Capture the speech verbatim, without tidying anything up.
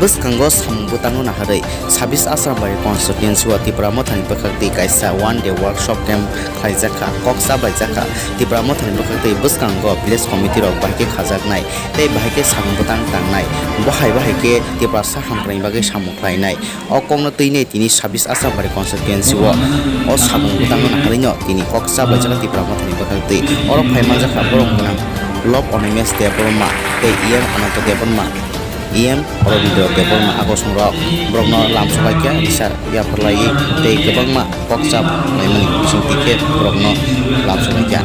Bwskango samung bwtangno naharwi sabis Asrambari constituency o Tipra Mothani bwkhaktwi kaisa one day workshop camp khlaijakha, kok chablaijakha. Tipra Mothani bwkhaktwi bwskango village committee rok bahai khe khajaknai tei bahai khe samung bwtang tangnai, bo hai bahai khe Tiprasa hamkrai bagwi samung khlainai. O kokno twinai tini sabis Asrambari constituency o, o samung bwtangno naharwino tini kok chablaijakha Tipra Mothani bwkhaktwi. Oro phai manjakha borok gwnang Lop Onimias Debbarma tei E M Ananto Debbarma, E M Aurobindo Debbarma agosongrok borokno lamsolaikha, risa yapharlaiwi tei kwbangma kokchap laimani bisingtwi khe borokno lamsolaikha.